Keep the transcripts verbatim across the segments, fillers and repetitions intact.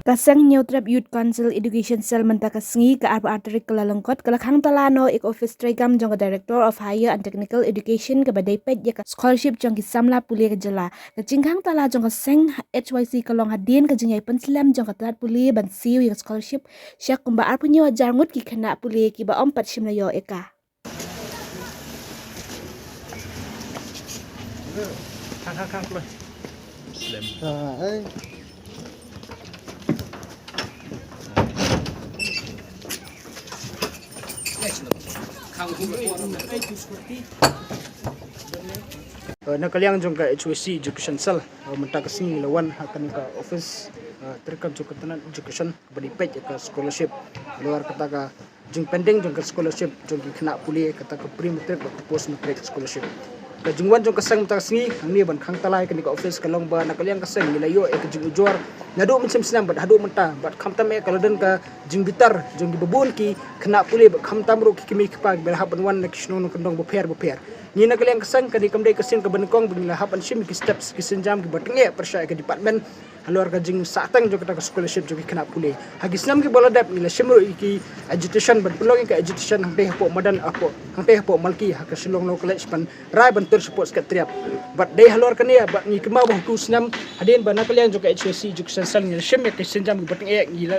Ka seng Hynñiewtrep Youth Council Education Cell mynta ka sngi ka arphew ar tarik Kyllalyngkot ka la khang tala noh ïa ka office treikam jong ka Director of Higher and Technical Education kaba dei peit ïa ka scholarship jong ki samla pule ka jylla. Ka jingkhang tala jong ka seng H Y C ka long hadien ka jingïai pynslem jong ka tnat pule ban siew ïa ka scholarship sha kumba arphew hynñiew hajar ngut ki khynnah pule kiba ym pat shim la ïoh ïa ka. Eh, na ka liang jong ka H Y C Education Cell, eh, mynta ka sngi la wan ha kane ka office, eh, treikam jong ka tnat education ba dei peit ïa ka scholarship. Halor kata ka jingpending jong ka scholarship jong ki khynnah pule, kata ka pre matric bad ka post matric scholarship. Ka jingwan jong ka seng mynta ka sngi hangne ban khang tala ïa kane ka office ka long ba na ka liang ka seng ngi la ïoh ïa ka jingujor naduh mynshem snem bad haduh mynta, bad khamtam eh ka la don ka jingbitar jong kiba bun ki khynnah pule bad khamtam ruh ki kmie ki kpa kiba la hap ban wan na ki shnong nongkyndong bapher bapher. Ngi na ka liang ka seng kane kam dei ka sien kaba nyngkong ba ngi la hap ban shim ki steps ki sienjam kiba tyngeh pyrshah ïa ka department halor ka jingsahteng jong kata ka scholarship jong ki khynnah pule. Ha ki snem kiba la dep ngi la shim ruh ïa ki agitation ban pynlong ïa ka agitation hangtei hapoh madan, hapoh, hangtei hapoh Malki ha ka Shillong Law College ban rai ban tur shapoh Secretariat. Bad dei halor kane ba ngi kynmaw ba ha u snem hadien ba na ka liang jong ka H Y C Education Cell ngi la shim ïa ki sienjam kiba tyngeh, ngi la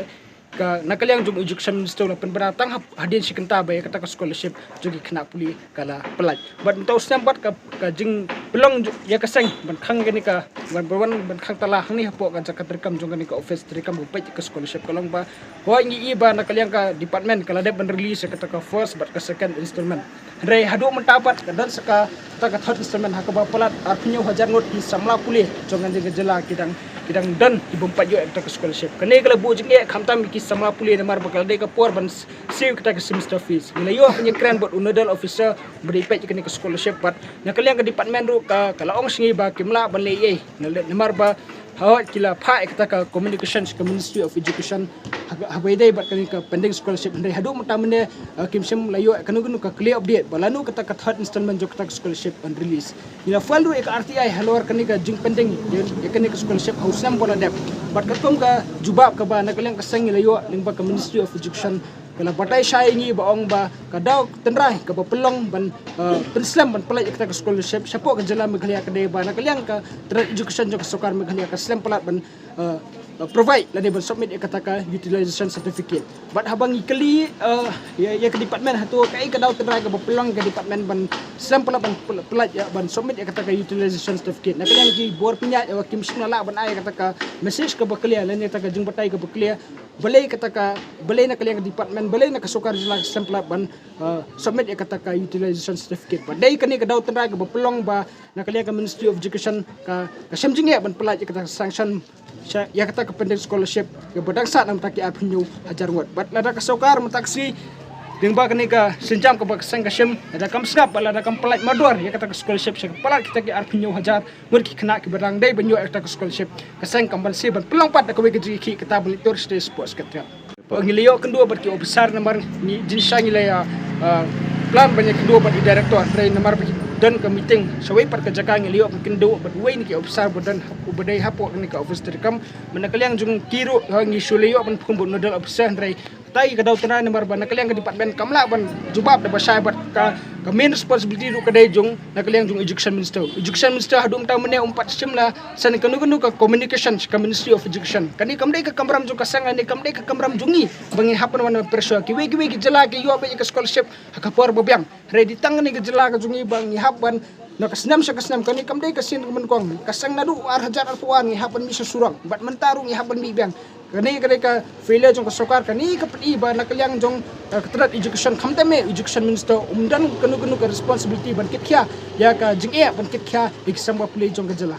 ka, na ka liang jong u Education Minister u la pynbna tang ha, hadien shi kynta ba ïa kata ka scholarship jong ki khynnah pule ka la pyllait. Bad mynta u snem pat ka, ka jingpynlong ju-, ïa ka seng ban khang kane ka, ban, ban, ban khang tala hangne hapoh ka jaka treikam jong kane ka office treikam ba peit ïa ka scholarship ka long ba hooid ngi i ba na ka liang ka department ka la dep ban release ïa kata ka first bad ka second installment. Hynrei haduh mynta pat ka don sa kata ka third installment ha kaba palat arphew hynñiew hajar ngut ki samla pule jong ka jylla ki dang, ki dang don ki bym pat ïoh ïa kata ka scholarship. Kane ka la buh jingeh khamtam ïa ki samla pule namar ba ka la dei ka por ban s-, siew kata ka semester fees. Ngi la ïoh ban ïakren bad u nodal officer ba dei peit ïa kane ka scholarship bad na ka liang ka department ruh ka, ka la ong sha ngi ba kim lah ban leh ei ei. Na le-, namar ba hooid ki la phah ïa kata ka communication sha ka Ministry of Education ha, ha ba ïadei bad kane ka pending scholarship, hynrei haduh mynta mynne, eh, kim shym la ïoh ïa kano kano ka clear update ba lano kata ka third installment jong kata ka scholarship ban release. Ngi la file ruh ïa ka R T I halor kane ka jingpending ïa, ïa kane ka scholarship ha u snem ba la dep. Bad katkum ka jubab kaba na ka liang ka seng ngi la ïoh lyngba ka Ministry of Education ka la batai shai ïa ngi ba ong ba ka daw tynrai kaba pynlong ban, eh, pynslem ban pyllait ïa kata ka scholarship shapoh ka jylla Meghalaya ka dei ba na ka liang ka tnat education jong ka sorkar Meghalaya ka slem palat ban, eh, eh, provide lane ban submit ïa kata ka utilization certificate. Bad haba ngi kylli, eh, ïa, ïa ka department hato kaei ka daw tynrai kaba pynlong ïa ka department ban slem palat ban pyl-, pyllait ïa ban submit ïa kata ka utilization certificate. Na ka liang ki bor pynïaid ïa ba kim shym la lah ban ai ïa kata ka message kaba clear lane ïa kata ka jingbatai kaba clear. Balei kata ka, balei na ka liang ka department, balei na ka sorkar jylla ka slem palat ban, uh, submit ïa kata ka utilization certificate. Ba dei kane ka daw tynrai kaba pynlong ba na ka liang ka Ministry of Education ka, ka shem jingeh ban pyllait ïa kata ka sanction sha, ïa kata ka pending scholarship kaba dang sah na mynta ki arphew hynñiew hajar ngut. Bad lada ka sorkar mynta ka sngi lyngba kane ka sienjam kaba ka seng ka shim, lada kam sngap bad lada kam pyllait mardor ïa kata ka scholarship sha ka palat kita ki arphew hynñiew hajar ngut ki khynnah kiba dang dei ban ïoh ïa kata ka scholarship, ka seng kam banse ban pynlong pat da kawei ka jingïakhih kata ban leit tur sha sports ka trial. Ngi la ïoh kynduh bad ki officer namar ngi, jingshisha ngi la ïa, ah, plan ban ïa kynduh bad i director, hynrei namar ba ki don ka meeting shawei pat ka jaka, ngi la ïoh ban kynduh bad uwei na ki officer ba don, uba dei hapoh kane ka office treikam. Bad na ka liang jong ki ruh, ah, ngi shu la ïoh ban phone bad u nodal officer, hynrei tai ka daw tynrai namar ba na ka liang ka department kam lah ban jubab da ba shai bad ka, ka main responsibility ruh ka dei jong, na ka liang jong Education Minister. Education Minister haduh mynta mynne um pat shim la send kano kano ka communication sha ka Ministry of Education. Kane kam dei ka kamram jong ka seng, kane kam dei ka kamram jong ngi ba ngi hap ban wan pressure. Kiwei kiwei ki jylla ki ïoh beit ïa ka scholarship ha ka por ba biang. Hynrei dei tang kane ka jylla ka jong ngi ba ngi hap ban na ka snem sha ka snem, kane kam dei ka sien ka nyngkong. Ka seng naduh ar hajar arphew ar ngi hap ban mih sha surok bad mynta ruh ngi hap ban mih biang. Kane ka dei ka failure jong ka sorkar, kane ka pyni ba na ka liang jong, eh, ka tnat education, khamtam eh Education Minister um don kano kano ka responsibility ban kitkhia ïa ka jingeh, ban kitkhia ïa ki samla pule jong ka jylla.